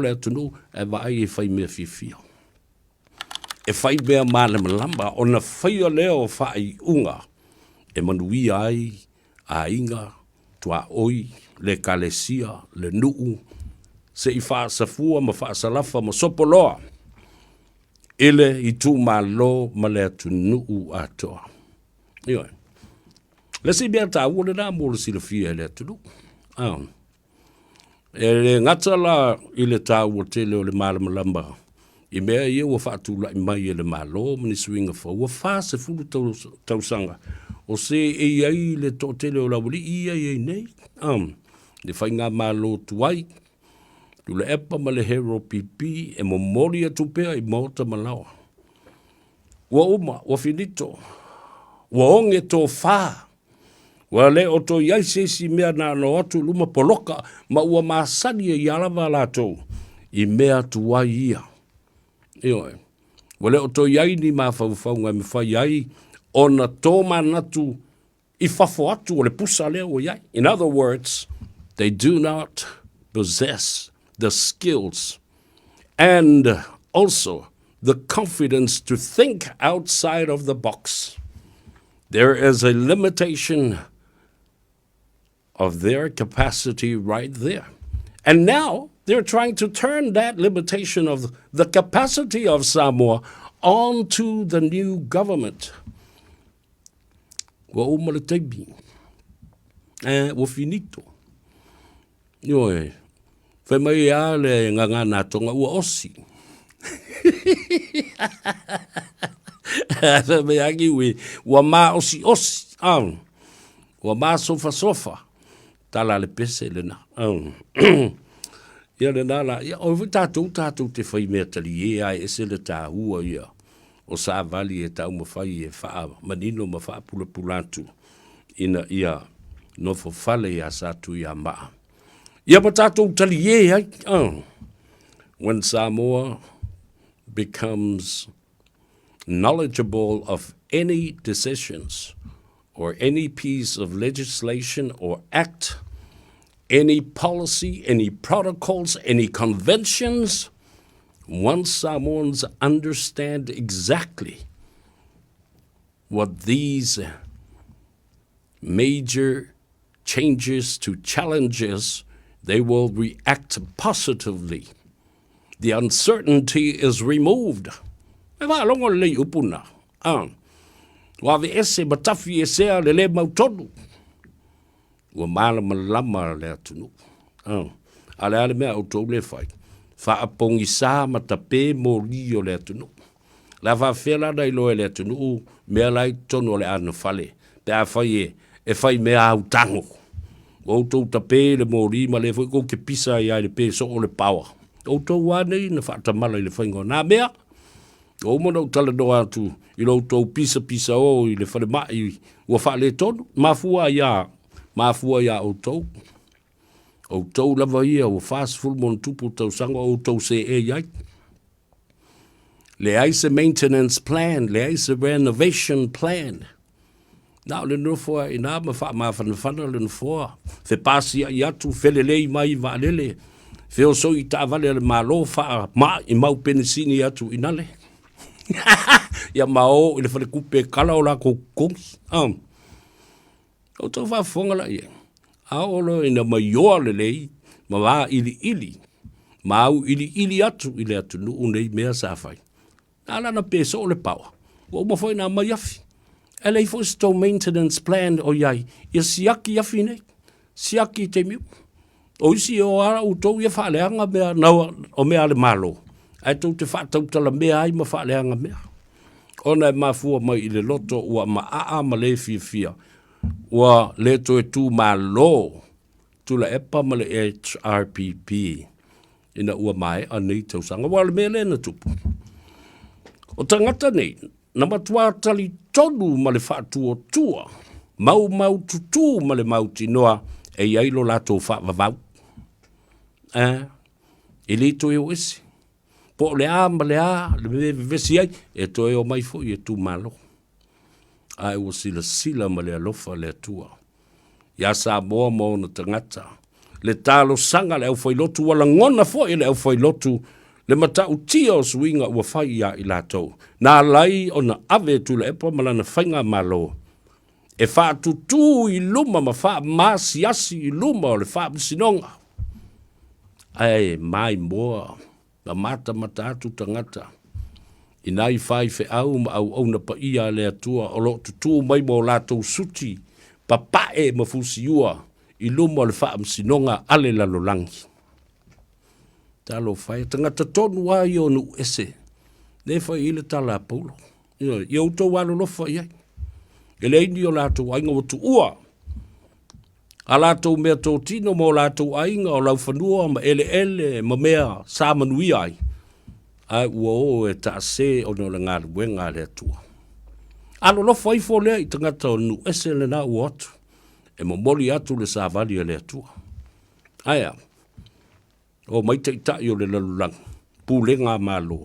le atunuu ae vaai e fai mea fiafia. E fai mea malamalama ona faia lea o faaiuga e manuia ai aiga, tuaoi, le ekalesia, le nuu, se i faasafua ma faasalafa ma sopoloa i le itumalo ma le atunuu atoa. Ioe. Le isi mea taua lena mo le silafia e le atunuu. Ah. E le gata la i le taua tele o le malamalama i mea ia ua faatulai mai e le Malo ma ni suiga fou, ua 40 tausaga o seei ai le toatele o le aualii ia e i ai nei, le faigamalo tuai, Tuilaepa ma le Harold PP e momoli atu pea i maota ma laoa. Ua uma, ua finito, ua oge tofa, ua le o toe i ai se isi mea na ona o atu i luma poloka ma ua masani ai lava latou i mea tuai ia. Ioe, ua le o toe i ai ni mafaufauga e mafai ai ona tomanatu i fafo atu o le pusa lea ua i ai. In other words, they do not possess the skills and also the confidence to think outside of the box. There is a limitation of their capacity right there. And now they're trying to turn that limitation of the capacity of Samoa onto the new government. Ua uma le taimi. Eh, ua finito. Ioe, fai mai a le gagana tonga ua osi. Fai mai a kiwi, ua ma osi osi. Ah, ua ma sofa sofa. Tala le pese lena. Ah. Ia lena la, ia o foi tātou tātou te whai mea talie ai ese le tāua ia o savali e taumafai e faamanino ma faapulapula atu ina ia nofo fale iā Satuiamaa. Ia ma tātou taliē ai. Oh. When Samoa becomes knowledgeable of any decisions or any piece of legislation or act, any policy, any protocols, any conventions, once Samoans understand exactly what these major changes to challenges, they will react positively. The uncertainty is removed. E faalogo lelei upu na. Ah. Ua aveese ma tafi esea le le mautonu. Ua malamalama le atunuu. Ah. A le a le mea a outou le fai? Faapogisā ma tapē moli o le atunuu. Le a faafefea la ona iloa e le atunuu mea la i totonu o le anofale pe afai e, e fai mea autago. Ua outou tapē le moli ma lea foi kou te pisa ai i le pē soo o le paoa. Outou lava nei na faatamala i le faiga o nā mea. Ua uma ona ou talanoa atu i lo outou pisapisa o i le falemai ua faaletonu. Mafua iā, mafua iā outou. Outou lava ia ua 40 ma ona tupu tausaga o outou seei ai. Leai se maintenance plan, leai se renovation plan. Na o le nofo lava i ina ma faamafanafana le nofoa, fepasia'i atu, felelei mai i vaalele, feosoi i taavale a le Malo, faama'i mau penisini atu i nale. Ia ma o i le falekupe e kala o lakou totogi. Ah. Outou faafofoga la i ai, a oo loa ina maioa lelei ma vailiili ma auiliili atu i le atunuu nei mea sa fai, na ala ona pe soo le paoa, ua uma foi ona aumai afi. E leai foi se tou maintenance plan o i ai, ia siaki afi nei, siaki i taimi uma. O isi o a outou ia faaleaga mea na o mea a le Malo, ae tou te faatautalamea ai ma faaleaga mea. Ona e mafua mai i le loto ua maaa ma le fiafia, ua le toe tu malo Tuilaepa ma le HRPP ina ua maea nei tausaga. Aua o le mea lea na tupu, o tagata nei, na matua talitonu ma le faatuatua, maumaututu ma le mautinoa e i ai lo latou faavavau. Eh, e le toe o ese. Po o le a ma le a le mea e vevesi ai, e toe o mai foi e tumalo. Ae ua silasila ma le alofa le Atua iā Samoa ma ona tagata. le talosaga a le aufailotu, ua lagona foi e le aufailotu le matautia o suiga ua fai ia i latou, na ala ai ona ave e Tuilaepa ma lana faigamalo e faatutū i luma ma faamasiasi i luma o le Faamasinoga. Ae maimoa ma matamata atu tagata i nai faifeau ma auauna paia a le Atua o lo o tutū mai ma o latou suti papae ma fusiua i luma o le Faamasinoga a le lalolagi. Talofa e, tagata tonu lava ia o nuu ese, lea e fai ai le tala a Paulo. Ioe, ia outou alolofa i ai. E leai ni o latou aiga ua tuua a latou mea totino ma o latou aiga o laufanua ma eleele ma mea sa manuia ai, ae ua o e taase ona o le galuega a le Atua. Alolofa ifo lea i tagata o nuu ese lena ua o atu e momoli atu le savali a le Atua. Ae a? O mai taitai o le lalolagi, pulega a Malo,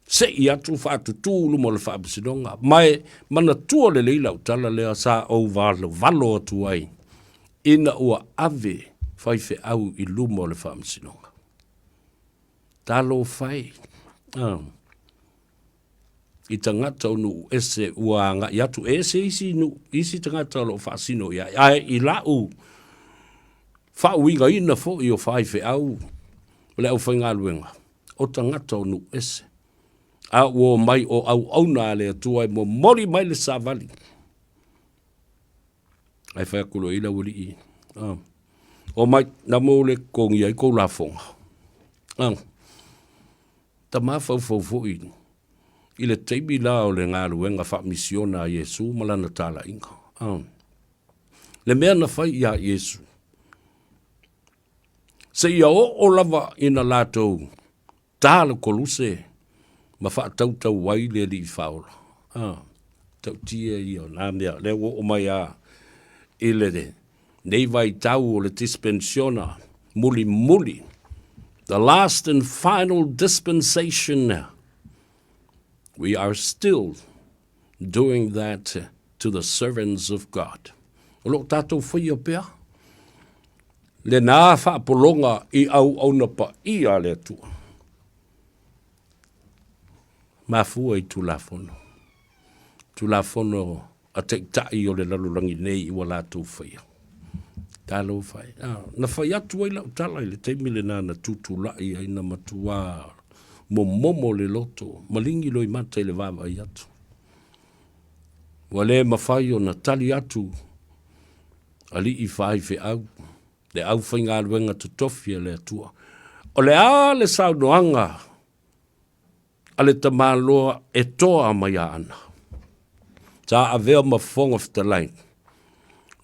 sei atu faatutū luma o le faamasinoga. Ma e manatua lelei lau tala lea sa ou valovalo atu ai ina ua ave faifeau i luma o le faamasinoga. Talofa e. Ah. I tagata o nuu ese ua agai atu, e ese isi nuu, isi tagata o lo o faasino i ai. Ae i lau faauigaina foi o faifeau o le aufaigaluega, o tagata o nuu ese. A ua omai o auauna a le Atua e momoli mai le savali. Ae fai atu loa i le aualii, ah, omai, na mo le totogia ai kou lafoga. Ah, tama faufau foi i le taimi la o le galuega faamisiona a Iesu ma lana talaiga. Ah. Le mea na fai iā Iesu, seia oo lava ina latou ta le koluse ma faatautau ai le Alii Faaola. Ah, tautia ia o na mea, lea ua oo mai lava i lenei vaitau o le dispensiona mulimuli, the last and final dispensation, we are still doing that to the servants of God. O lo o tatou faia pea lena faapologa i auauna paia a le Atua. Mafua i Tulafono. Tulafono a taitai o le lalolagi nei ua latou faia. Talofa e. Ah, na fai atu ai lau tala i le taimi lena na tutulai ai na matua momomo le loto, maligi loimata i le vaavaai atu. Ua le mafai ona tali atu alii faifeau, le aufaigaluega totofi a le Atua. O le a le saunoaga a le tamaloa e toa mai Aana? Sa avea ma Fofoga Fetalai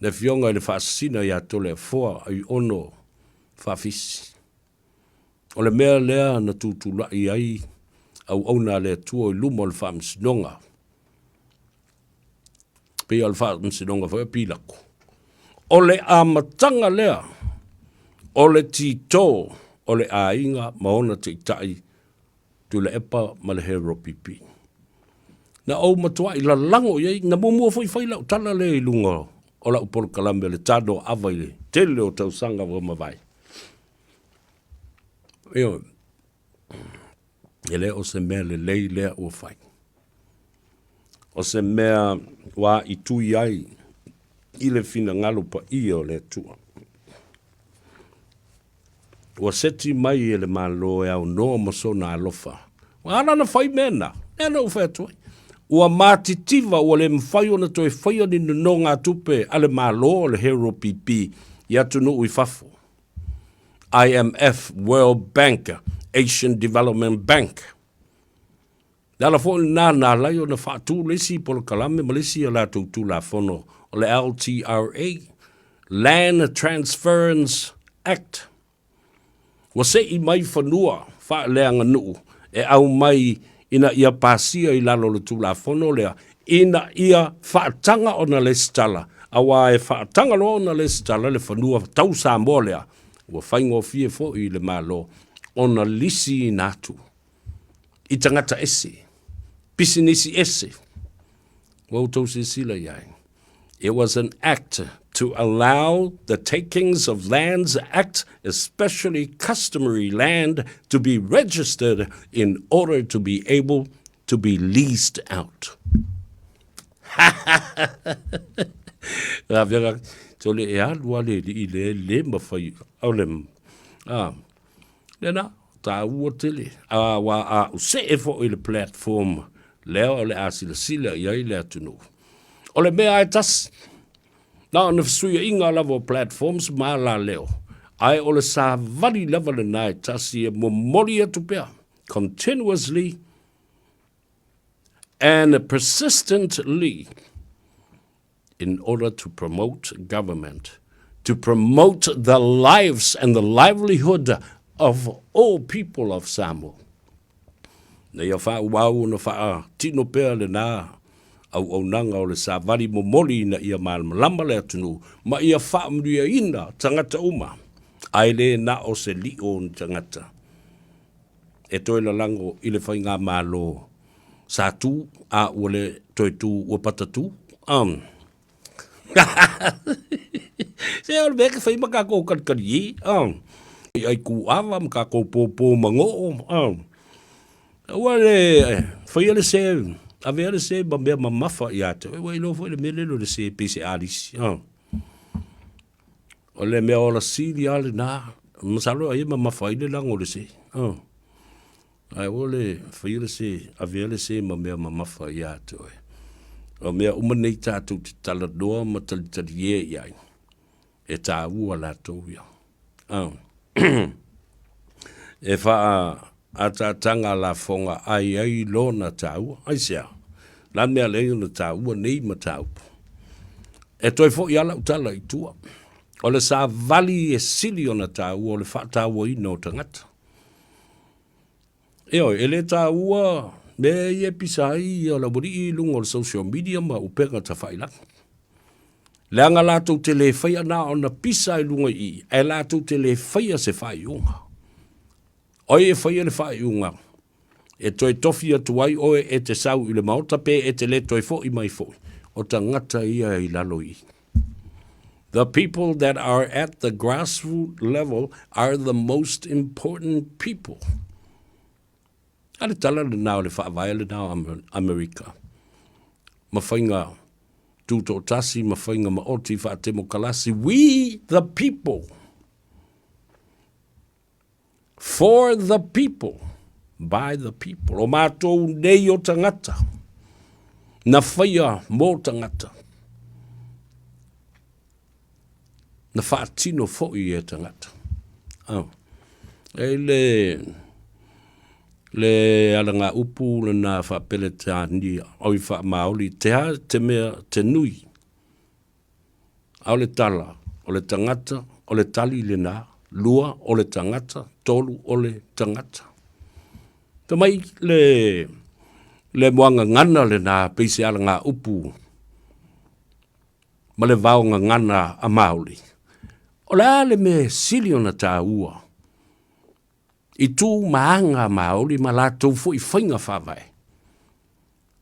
le afioga i le Faasisina ia Toleafoa Aiono Faafisi. O le mea lea na tutulai ai auauna a le Atua i luma o le faamasinoga, pei o le faamasinoga foi a Pilato. O le amataga lea o le tito o le aiga ma ona taitai Tuilaepa ma le Heropipi. Na ou matuai lalago i ai, na muamua foi fai lau tala lea i luga o lau polokalame o le Tanoaava i le tele o tausaga ua mavae. Ioe, e le o se mea lelei lea ua fai. O se mea ua aitui ai i le finagalo paia o le Atua. Ua seti mai e le Malo e aunoa ma sona alofa. Ua ala ona fai mea na, lea na ou fai atu ai. Ua matitiva ua le mafai ona toe faia ni nonogatupe a le Malo o le Hero PP i atunuu i fafo. IMF, World Bank, Asian Development Bank. Le ala foi lena na ala ai ona faatu le isi polokalame ma le isi a latou Tulafono o le LTRA, Land Transference Act. Ua se'i mai fanua faaleaganuu e aumai ina ia pasia i lalo o le Tulafono lea ina ia faataga ona lesitala, aua e faataga loa ona lesitala le fanua tau Samoa lea, ua faigofie foi i le Malo ona lisiina atu i tagata ese, pisinisi ese. Ua outou silasila i ai. It was an act to allow the Takings of Lands Act, especially customary land, to be registered in order to be able to be leased out. So le e alu a le lii le le mawhai au le a lena tāua tele a wā a use e fo i le platform lea o le a silasila i ai le atunuu. O le mea e tasi, na ona fesuiaiga lava o platforms ma alaleo, ae o le savali lava lena e tasi e momoli atu pea, continuously and persistently in order to promote government, to promote the lives and the livelihood of all people of Samoa. Na ia faaauau ona faatino pea lena auaunaga o le savali momoli ina ia malamalama le atunuu ma ia faamanuiaina tagata uma, ae le na o se lio o ni tagata e toe lalago i le faigamalo sa tu a ua le toe tu ua patatū. Um. Se o le mea ke fai ma kākou kalikali i. Um. I ai kūʻawa ma kākou pōpō mangoʻo. Um. Ua le faia le se, avea le se ma mea mamafa ia te oe, ua iloa foi le mea lele o le se pei se alisi. Um. O le mea ola sili lava lena, masalo ai e mamafa ai le lago o le se. Um. Ae aua le faia le se, avea le se ma mea mamafa ia te oe. O mea uma nei tatou te talanoa ma talitalie i ai, e tāua latou ia. Ah. e faaataataga lafoga ai ai lona tāua. Aisea? La mea lea ona tāua nei mataupu. E toe foi lava lau tala i tua. O le savali e sili ona tāua o le faatauaina o tagata. Ioe, e le taua mea ia e pisa ai ia le aualii i luga o le social media ma upega tafailagi. Leaga latou te le faia na ona pisa i luga i i, ae latou te le faia se faaiuga. O ai e faia le faaiuga? E toe tofi atu ai oe e te sau i le maota pe e te le toe foi mai foi. O tagata ia i lalo i i. The people that are at the grassroot level are the most important people. A le tala lena o le faavae lena o Amerika. Ma faiga tutoatasi ma faiga maoti faatemokalasi. We the people. For the people, by the people. O mātou nei o tagata, na whaia mō tagata, na whaatino fo'i e tagata. Oh. E le, le alanga upu le nā wha-Peretania, oi wha-Māori, te ha te mea te nui, A o le tala, o le tagata, o le tali lena, lua, o le tagata, tolu, o le tagata. Fai mai le, le muagagana lena pei se alagaupu ma le vaogagana a Māori. O le a le mea e sili ona taua i tū ma aga a Māori ma latou foi faiga faavae?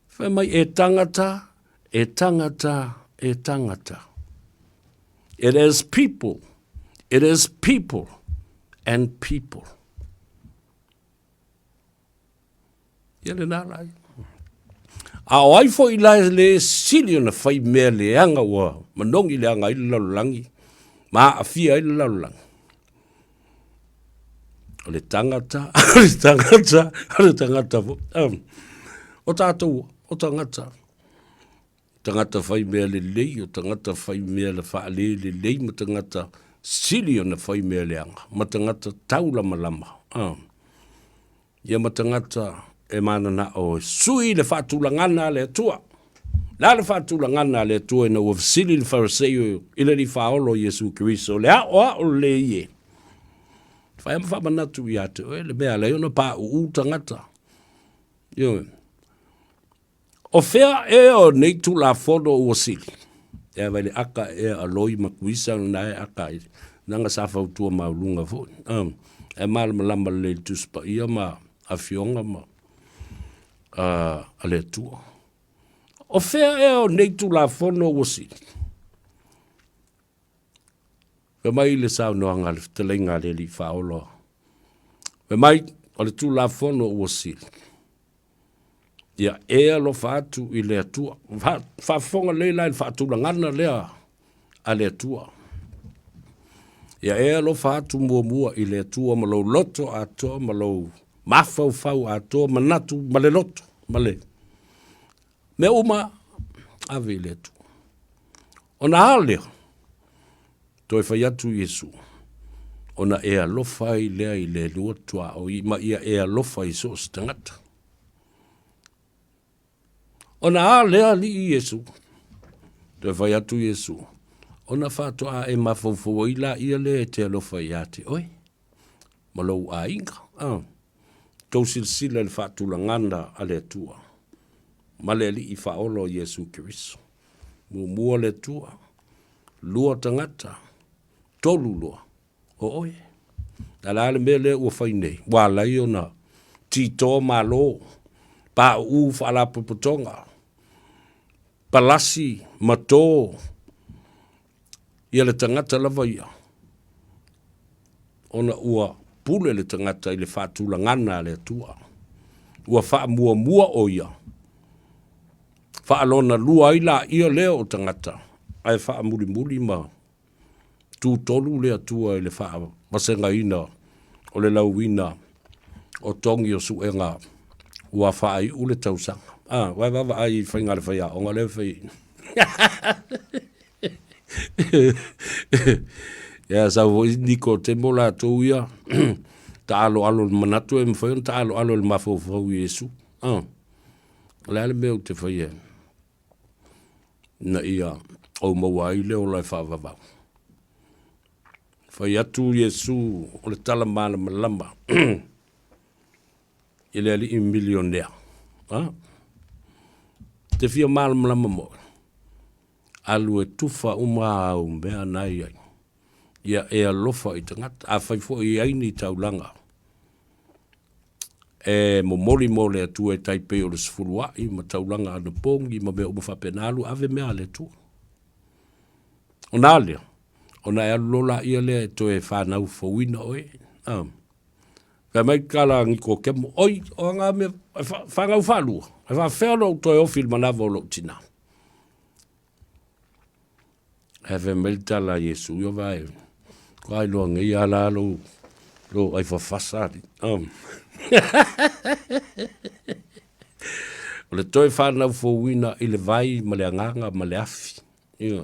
Fai mai, e tangata, e tangata, e tangata. It is people, it is people and people. Ia lena la ia. A o ai foi la e le sili ona fai mea leaga ua manogi leaga ai le lalolagi ma aafia ai le lalolagi. O le tangata, o le tangata, o le tangata fo. Um, o tātou, o tangata. Tangata whai mea lelei, o tangata whai mea le whaale lelei, ma tangata sili ona whai mea leanga, ma tangata taulamalama. Um, Ia ma tagata e mananao e sui le faatulagana a le Atua. Le a le faatulagana a le Atua ina ua fesili le Fariseio i le Alii Faaolo o Iesu Keriso, le aoao lelei e. Whai ama whaamanatu ia te oe, le mea alai ona pāuu tagata. Ioe. O fea ea o nei Tulafono ua sili? E vai le aka ea a loi ma kuisa na e aka ai. Nanga sa fautua mauluga foi. Um, e malamalama lelei le Tusi Paia ma Afioga ma uh, a le Atua. O fea ea o nei Tulafono ua sili? Fai mai le saunoaga a le fetalaiga a le Alii Faaola, fai mai, o le Tulafono ua sili. Ia e alofa atu i le Atua. Faafofoga lelei la i le faatulagana lea a le Atua. Ia e alofa atu muamua i le Atua ma lou loto atoa ma lou mafaufau atoa, manatu ma le loto ma le mea uma ave i le Atua. Ona a lea, toe fai atu Iesu, ona e alofa ai lea i le lua tuaoi ma ia e alofa i so o se tagata. Ona a lea alii Iesu? Toe fai atu Iesu, ona faatoa e mafaufau ai laia lea e te alofa ia te oe ma lou aiga. Ah. Tou silasila i le faatulagana a le Atua ma le Alii Faaola o Iesu Keriso. Muamua le Atua, lua tagata, tolu loa, o oe. A o le a le mea lea ua fai nei? Ua ala ai ona tito malo, pauu faalapotopotoga, palasi ma to ia le tagata lava ia, ona ua pule le tagata i le faatulagana a le Atua. Ua faamuamua o ia, faalona lua ai laia lea o tagata, ae faamulimuli ma tutolu le Atua i le faavasegaina o le lauina o togi o suega ua faaiu le tausaga. Ah, vai vaavaai i faiga a le faiaoga lea e fai. Ia sau foi Nikotemo latou ia taaloalo i le manatu e mafai ona taaloalo i le mafaufau i Iesu. Ah, o le a le mea ou te faia ina ia ou maua ai le ola e faavavau? Fai atu Iesu o le tala malamalama i le alii milionea. Ha? Te fia malamalama moe. Alu e tufa uma au mea na i ai. Ia e alofa i tagata. A fai foi i ai ni taulaga e momoli mo le Atua e tai pei o le sefuluai ma taulaga anapogi ma mea uma faapena, alu ave mea a le Atua. Ona a lea, ona e alu loa laia lea e toe fanau fouina oe. Ah. Fai mai tala a Nikotemo, oi, o aga mea, fanau faalua, e faafefea ona ou toe ofi i le manava o lou tinā. Ae fai mai le tala a Iesu, ia vae, kua iloa nei a la lou, lou ai fafasa ali. Um. o le toe whanau fouina i le vai ma le agaga ma le afi. Ia.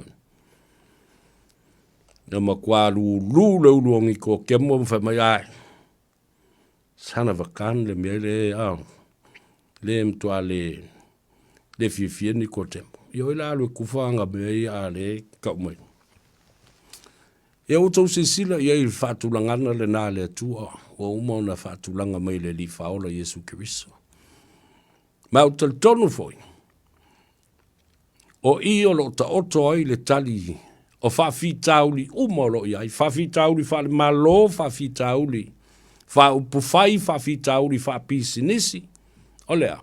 Na matua lulu le ulu o Nikotemo ma fai mai, ae, Son of a gun le mea le a le matua le le fiafia Nikotemo. Ia oi la alu e kufa anga mea ia a le kau mai. Ia ua tou silasila i ai i le faatulagana lena a le Atua ua uma ona faatulaga mai e le Alii Faaola Iesu Keriso. Ma ou te talitonu foi, O i o lo o taoto ai le tali o faafitauli uma o lo o i ai, faafitauli faale-Malo, faafitauli faa-upufai, faafitauli faapisinisi, o le a?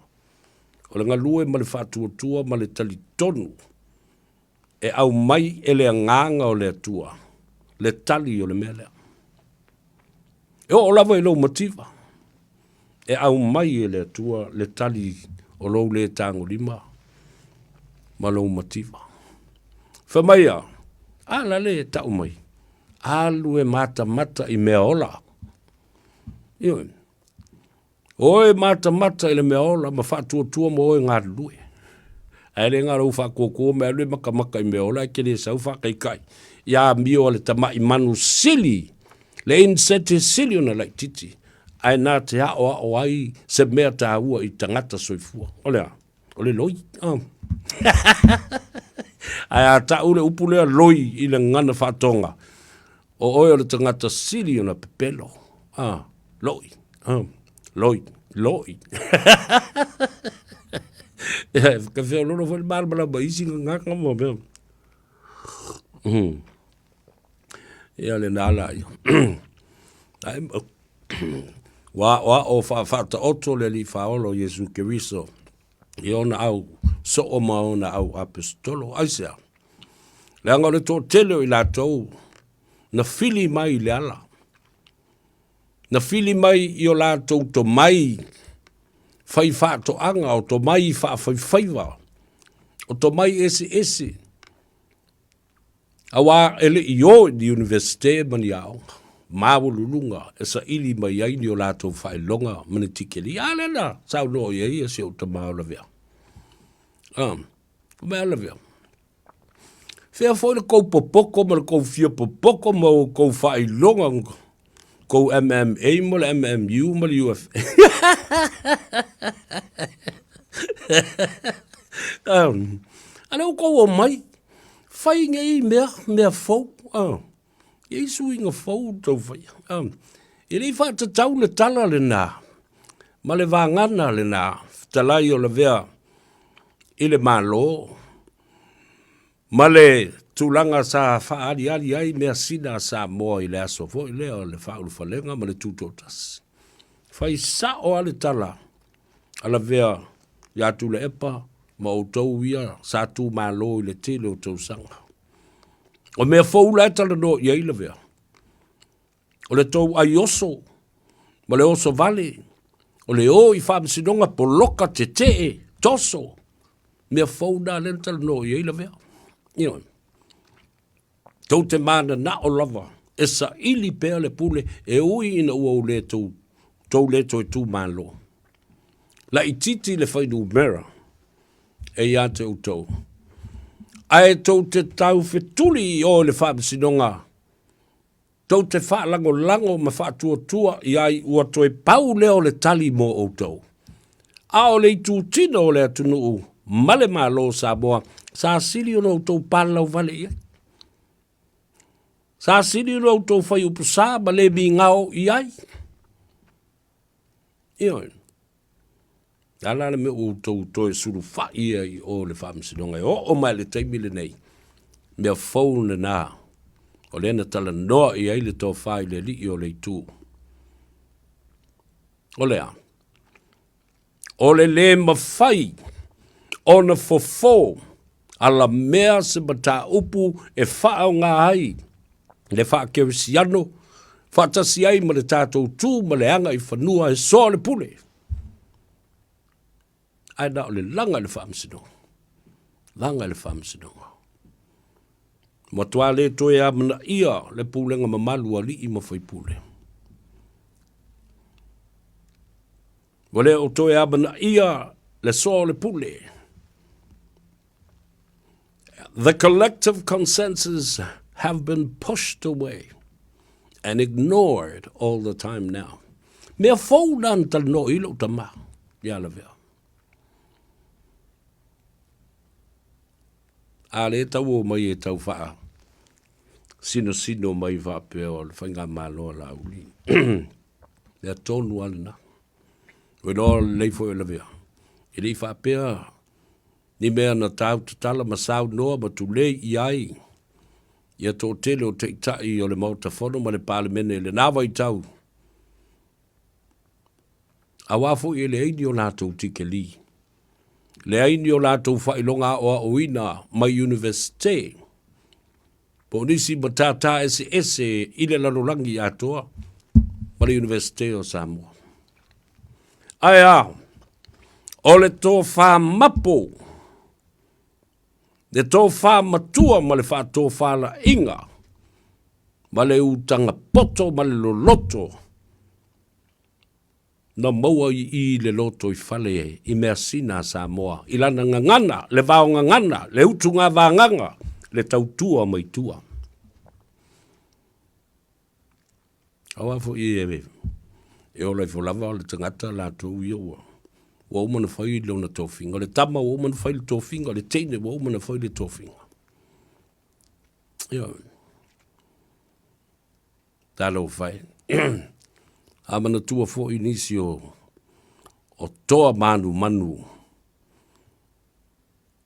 O le galue ma le faatuatua ma le talitonu e aumai e le Agaga o le Atua le tali o le mea lea. E oo lava i lou mativa, e aumai e le Atua le tali o lou le tagolima ma lou mativa. Fai mai a, a la le tau mai, alu e matamata i mea ola. Ioe. Oe matamata i le mea ola ma faatuatua ma oe galulue. Ae le na o lou faatuatua ma e alu e matamata i mea ola ae te le sau faataitai i amio a le tamai manu sili, le insete sili ona laitiiti, ae na te aoao ai se mea taua i tagata soifua. O le a? O le loi. Oh. Ae a tau le upu lea loi i le gagana faatoga, o oe o le tagata sili ona pepelo. Ah, loi. Ah, loi. Loi. Ia, ka feololo foi le malamalama i isi gagana ma mea. Ia lena la ia. Ae ua aoao faafaataoto le Alii Faaola o Iesu Keriso i ona au soo ma ona au aposetolo. Aisea? Leaga o le toatele o i latou. Na fili mai i le ala. Na fili mai i o latou tomai fai faatoaga, o tomai faafaifaiva, o tomai eseese, aua e le i o i ni Iunivesite ma ni aoga maualuluga e saili mai ai ni o latou faailoga ma ni tikeri. A lea na saunoa i ai si ou tama o Lavea. Fai mai a Lavea, Fea foi le tou popoto ma le tou fia popoto ma outou faailoga tou MMA ma le MMU ma le UFA. A lea ua tou omai, fai nei mea, mea fou, e i ai suiga fou na tou faia. E le i faatatau le tala lena ma le vagana lena fetalai o Lavea i le Malo ma le tulaga sa faaaliali ai measina a Samoa i le aso foi lea o le faaulufalega ma le tutoatasi. Fai sao lava le tala a Lavea ia Tuilaepa ma outou ia sa tumalo i le tele o tausaga. O mea fou la e talanoa i ai Lavea, o le tou ai oso ma le oso vale, o le o i faamasinoga poloka tetee, toso, mea fou na lea na talanoa i ai Lavea. Ioe. Tou te mananao lava e saili pea le pule e ui ina ua ou le tou, tou le toe tumalo. Laitiiti le fuainumera e ia te outou, ae tou te taufetuli i o i le faamasinoga tou te faalagolago ma faatuatua i ai ua toe pau lea o le tali mo outou. A o le itutino o le atunuu ma le Malo o Samoa, sa sili ona outou palalauvale i ai. Sa sili ona outou fai upu sa ma le migao i ai. Ioe. O le a la le mea ua outou toe sulufai ai i o i le faamasinoga e oo mai i le taimi lenei? Mea fou lena o lea na talanoa i ai le tofa i le alii o le itu. O le a? O le le mafai ona fofo alamea se mataupu e faaaoga ai le faakerisiano faatasi ai ma le tatou tu ma le aga i fanua e soa le pule. Ae na o le laga i le faamasinoga, laga i le faamasinoga. Matua le toe amanaia le pulega mamalu a alii ma faipule. Ua le o toe amanaia le soa o le pule. The collective consensus have been pushed away and ignored all the time now. Mea fou na na talanoa i lou tama ia Lavea. A le tau o mai e tau whaa sinosino mai faapea o le faigamalo a Laauli. Mea tonu lava lena. Ua iloa lelei foi e Lavea, e le i faapea ni mea na tautatala ma saunoa ma tulei i ai ia toatele o taitai o le Maota Fono ma le Palemene i lena vaitau, aua foi e leai ni o latou tikeli, leai ni o latou faailoga aoaoina mai Iunivesite po o nisi matata eseese i le lalolagi atoa ma le Iunivesite o Samoa. Ae a, o le tofa mapo, le tofa matua ma le faatofalaiga, ma le utaga poto ma le loloto, na maua i i le lotoifale i measina a Samoa, i lana gagana, le vaogagana, le utugavagaga, le tautua mai tua. Aua foi e, e ola ifo lava le tagata latou ia ua, ua uma ona fai lona tofiga. O le tama ua uma ona fai le tofiga, o le teine ua uma ona fai le tofiga. Ioe. Talofa e. A manatua foi nisi o, o toa manumanu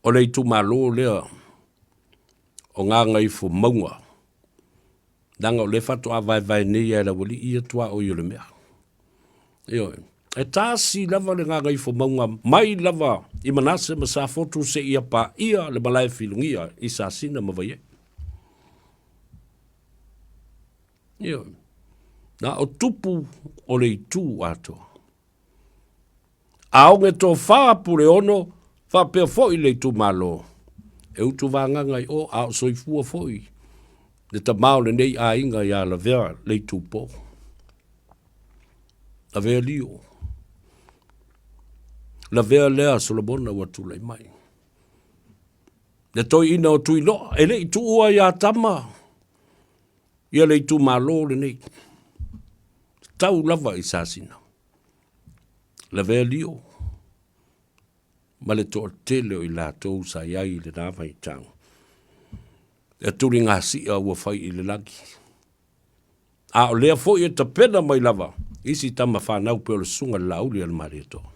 o le itumalo lea o Gagaifomauga, leaga o lea faatoa vaevae nei lava e le aualii ia tuaoi o le mea. Ioe. E tasi lava le Gagaifomauga mai lava i Manase ma Safotu seia paia le malae filugia i Sasina ma Vaiee. Ioe. Na o tupu o le itu atoa. A oge tofa Puleono faapea foi le itumalo, e utuvaagaga i o a o soifua foi le tama o lenei aiga ia Lavea Leitupo. Lavea Lio. Lavea lea Solomona ua tulai mai. Le toeaina o Tuiloa, e le i tuua ia Tama ia le itumalo lenei. Tau lava i Sasina. Lavea Lio ma le toatele o i latou sa i ai i lena vaitau. E tuligasia ua fai i le lagi. A o lea foi e tapena mai lava isi tama fanau pei o le susuga i le Laauli a le Malietoa.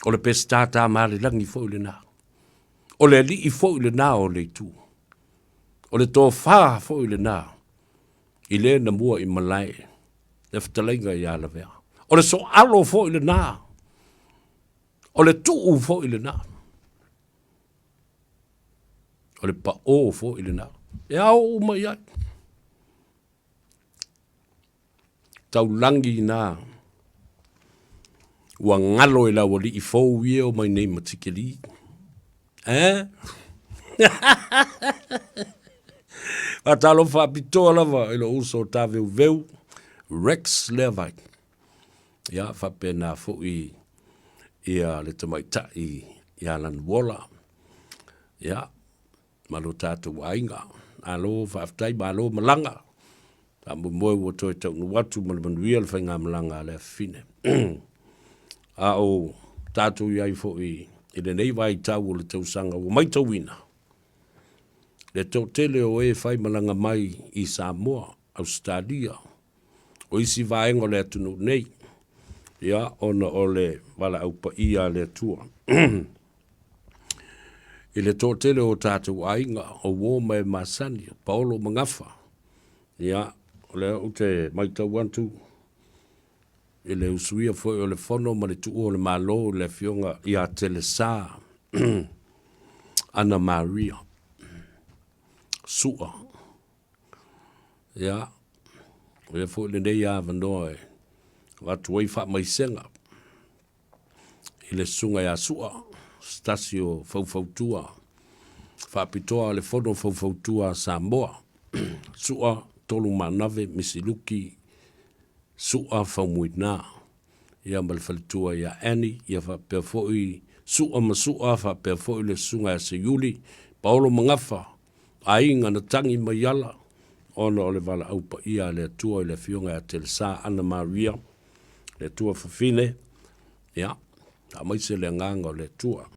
O le Peseta Tamalelagi foi lena. O le alii foi lena o le itu. O le tofa foi lena i le na mua i malae le fetalaiga ia Lavea. O le soalo foi lena, o le tuu foi lena, o le pao foi lena. E ao uma i ai. Taulagi na ua galo i le aualii fou ia o mai nei ma Tikeli. Eh? Faatalofa faapitoa lava i lou uso o Taveuveu, Rex Leavai. Ia, faapena foi ia le tamaitai ia Lanuola. Ia, ma lo tatou aiga. Malo faafetai, malo malaga. Faamoemoe ua toe taunuu atu ma le manuia le faigamalaga a le afafine. A o tatou i ai foi i lenei vaitau o le tausaga ua maitauina le toatele o e faimalaga mai i Samoa, Ausetalia, o isi vaega o le atunuu nei, ia, ona o le valaau paia a le Atua. I le toatele o tatou aiga, o uo ma e masani, o paolo ma gafa, ia, o lea ou te matau atu i le usuia foi o le fono ma le tuua o le Malo i le Afioga ia Telesa Ana Maria Sua. Ia, o ia foi lenei avanoa e avatu ai faamaisega i le susuga ia Sua, se tasi o faufautua faapitoa a le Fono Faufautua a Samoa, Sua Tolumanave Misiluki Sua Faumuina, ia ma le faletua ia Annie, ia faapea foi Sua ma Sua, faapea foi le susuga ia Seiuli, Paolo Magafa, aiga na tagi mai ala ona o le valaau paia a le Atua i le Afioga ia Telesa Ana Maria, le Atua Fafine, ia, faamaise le agaga o le Atua.